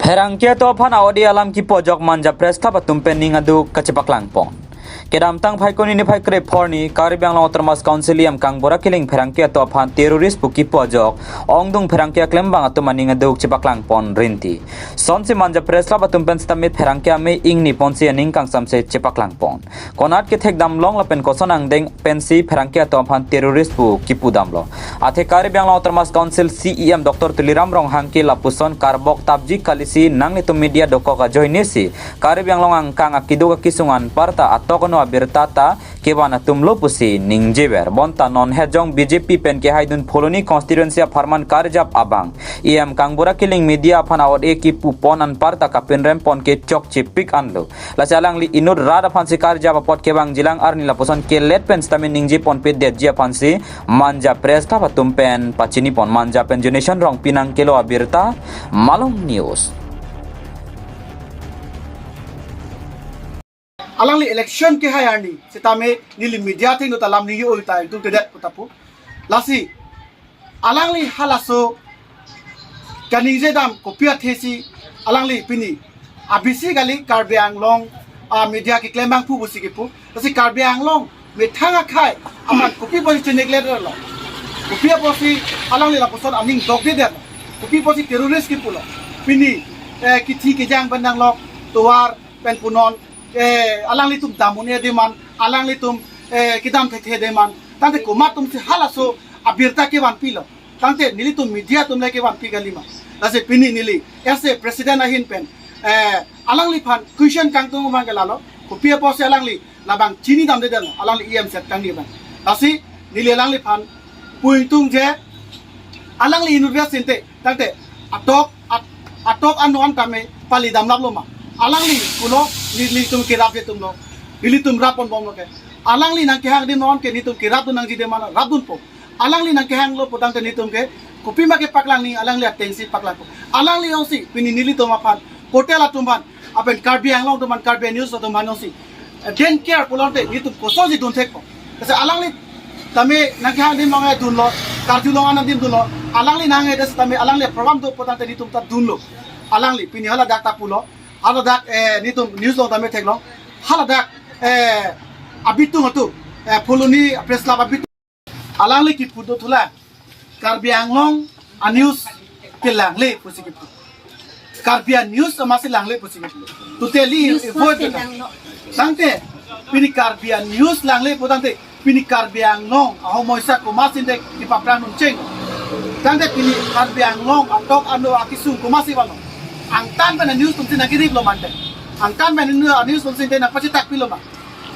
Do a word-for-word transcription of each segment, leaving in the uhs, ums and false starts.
Pherangke atum aphan a-ode alam kipu ajok Manja Press Club atum pen ning aduk kachepaklangpon. Kedamtang Phaikuni niphai krepho arni Karbi Anglong Autonomous Council E M Kangbura Killing pherangke atum aphan terrorist pu kipu ajok ongdung pherangke aklembang atum aning aduk chepaklangpon rinti. Sonsi Manja Press Club atum pen sitame pherangke amei ingni ponsi aning kangsamse chepaklangpon. Konat kethek damlong lapen koson angdeng pensi pherangke atum aphan terrorist pu kipu damlo. Athe Karbi Anglong Autonomous Council C E M Doctor Tuliram Ronghang ke lapuson karbok tapji kalisi nanglitum media dokok ajoinesi Karbi Anglong angkang akiduk akisung anparta atok ano abirta ta kevan atumlo pusi ningjever. Bonta non hejong B J P pen kehaidun Phuloni constituency apharman karjap abang E M Kangbura Killing media aphan a-ode kipupon anparta kapinrempon ke chokchepik anlo. Lasi alangli inut rat aphansi karjap apot kevangjilang arni lapuson kelet pen sitame ningjeponpedetji aphansi Manja Press Club atum pen pachinipon. Manja pen Jonation Rongpi nangkelo abirta, Malong News. Alangli election kehai arni sitame neli media athengno ta lam ningje-oi ta ingtungtedet pu ta pu. Lasi alangli halaso kaningje dam kopi athesi alangli pini abisi kali Karbi Anglong a-media keklem abangphu pusi kipu. Lasi Karbi Anglong methang akhei aphan kopi pusi chinekledetlo, kopi apotsi alangli lapuson aning dokdedetlo, kopi pusi terrorist kipulo. Pini eh, kithi kejang pen nanglok tovar pen punon, eh, alanglitum dam un-e dei ma, alanglitum eh, kedam thekthe dei ma, tangte komat atumsi halaso abirta kevanpilo. Tangte nelitum media atum le kevanpi kalima. Lasi pini neli as a president ahin pen eh, alangliphan question kangtung abang ke lalo, kopi apotsi alangli labang chinidamdedetlo, alangli E M set kangni abang. Lasi neli alangliphan pu ingtung je alangli inut vet sinte, tangte atok at-, atok ano an tame palidam laplo ma? Alangli kulo, nelitum kerapji atumlo, nelitum rapponbomlo ke. Alangli nangkehang adim non ke nelitum kerapdun nangji dei ma, rapdunpo. Alangli nangkehanglo pu tangte nelitum ke kopima kepaklang nangji, alangli atengsi paklangpo. Alangli jongsi pini nelitum aphan, portal atum aphan, lapen Karbi Anglong atum aphan, Karbi News atum aphan jongsi eh, don't care pulote nelitum kosonsi dun thekpo. Lasi alangli tame nangkehang adim long dunlo, karjulong an adim dunlo, alangli nang-e det sitame alangli program do pu tangte nelitum ta dunlo. Alangli pini haladak ta pulo, haladak eh, nelitum news along tame theklong, haladak eh, abitung atum, eh, Phuloni Press Club abitung alangli kipu dothulang, Karbi Anglong a-news kelangle pusi kipu. Karbi a-news amatsi langle pusi kipu. Totally avoid ke lang. Tangte pini Karbi a-news langle pu tangte pini Karbi Anglong ahomoisa komatsi de kipaphrang nuncheng. Tangte pini Karbi Anglong atok ano akisung komatsi vanglo? Angtan pen a-news atumsi nangkeriplo ma ante? Angtan pen a-news atumsi de nangpachethakpilo ma?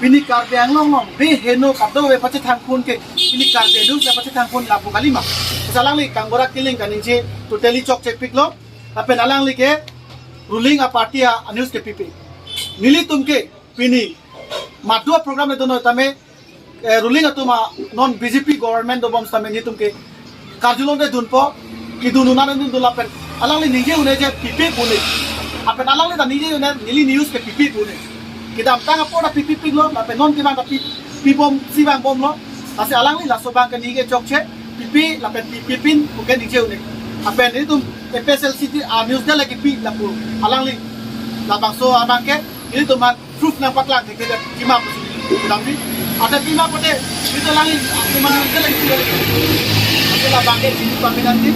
Pini Karbi Anglong along biheno kadokave pachethangpon ke pini Karbi a-news le pachethangpon lapu kalima. Lasi alangli Kangbura Killing kaningje totally chokchepiklo. Lapen alangli ke ruling a-party a-news kepipe. Nelitum ke pini madu a-program le dono tame eh, ruling atum a non B J P government dobom sitame nelitum ke karjulong te dunpo, kedun un-e dun, dun lapen alangli ningje un-e je pipe pu un-e. Lapen alangli ta ningje un-e, neli news ke pipe pu un-e. Kedamtang apor ta pipepiklo, lapen non kevang ta pi, pibomsi vangbomlo. Lasi alangli laso abang ke ningje chokche, pipe lapen pipepin pu ke ningje un-e. Lapen nelitum A P H L C T a-news de lagi pi lapu alangli labangso abang ke nelitum aphan proof nangpaklang thekthedet kima pusi kedamsi. Ante pima pote, ito alangli, ito manu ke lagi pi lagi. Ante labang ke chini pamenanti,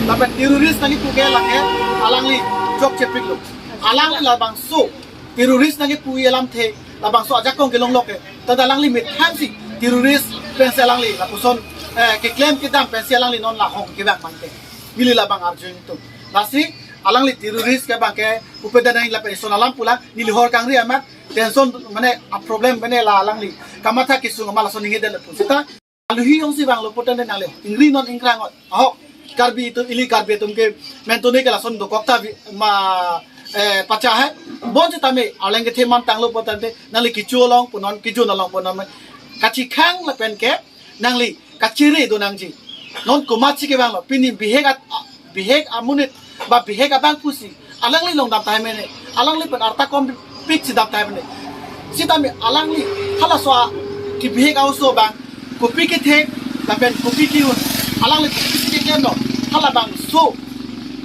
lapen terrorist nangkipu ke lake alangli chokchepiklo. Alangli labangso terrorist nangkipu alamthe, labangso ajakong kelonglo ke, ta alangli methangsi terrorist pensi alangli lapuson eh, keklem kedam pensi alangli non lahong kevang ma ante. Neli labang arju ingtung. Lasi alangli terrorist ke abang ke upedana lapen ison alam pulang, neli hor kangri amat, tension mane a-problem mane la alangli kamatha kesung ma lason ningjedet lapu. Seta aluhi jongsi vanglo pu tangte nangle ingri non ingkrang ot. Ahok Karbi atum, ili Karbi atum ke mentone ke lason dokok ta vi-, ma, eh, pacha hai. Bonsitame arleng kethe man tanglo pu tangte nangli kecho along punon, kejun along punon, kachikhang lapen ke nangli kachere do nangji. Non komatsi kevanglo, pini bihek at-, bihek amonit ba bihek abang pusi alangli along dam tahai mene, alangli pen arta kompik si dam tahai mene. Sitame alangli halaso a kebihek a-oso abang kopi kethe lapen kopi ke-un, alangli kopisi keklemlo, halabangso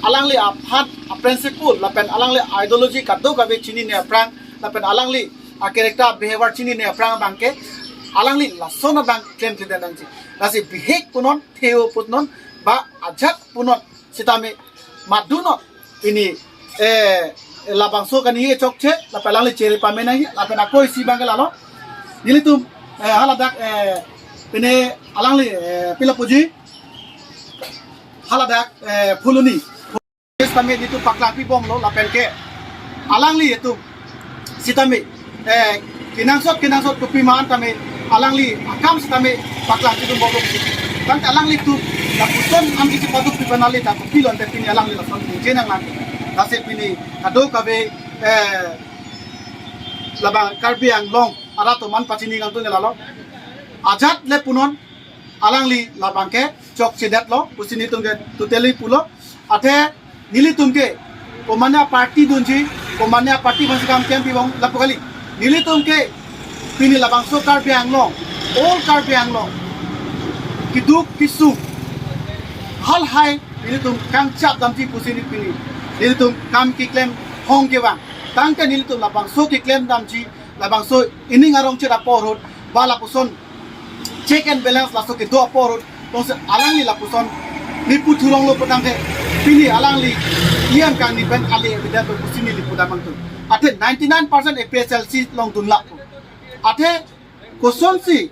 Alangli aphan a-principle lapen alangli ideology kadokave chinine aphrang lapen alangli a-character behavior chinine aphrang abangke alangli lason abang klemkle dam nangji. Lasi bihek punon, theo punon, ba ajat punon sitame madunon pini, eh, labangso kaningje chokche lapen alangli chere pame nangji lapen ako isi abangke lalo. Nelitum, eh, haladak, eh, pini alangli, eh, pila puji, haladak, eh, Phuloni sitame nelitum paklang pibomlo lapen ke alangli itum sitame, eh, kenangsot kenangsot kopi ma-an tame alangli akam sitame paklang pibomlo. Tangte alanglitum lapuson an kisi paduk pi panali ta kopilo ante pini alangli lason ningje nanglang. Lasi pini kadokave, eh, labang Karbi Anglong arat atum an pachini nangtune lalo. Ajat le punon alangli labangke chokchedetlo pusi nelitum ke totally pulo. Athe nelitum ke komatne party dunji, komatne party aphansi kam klem pibom lapu kali. Nelitum ke pini labangso Karbi Anglong, all Karbi Anglong keduk kesung halahai nelitum kangchap damji pusi neli pini nelitum kam keklem hong kevang. Tangte nelitum labangso keklem damji, labangso ining arong chit apor ahut ba lapuson check and balance laso kedo apor ahut, tongsi alangli lapuson nipu thulonglo pu tangte pini alangli E M kangni pen ali evident lo pusi neli pudamang tu. Athe ninety-nine percent A P H L C along dunlap. Athe kosonsi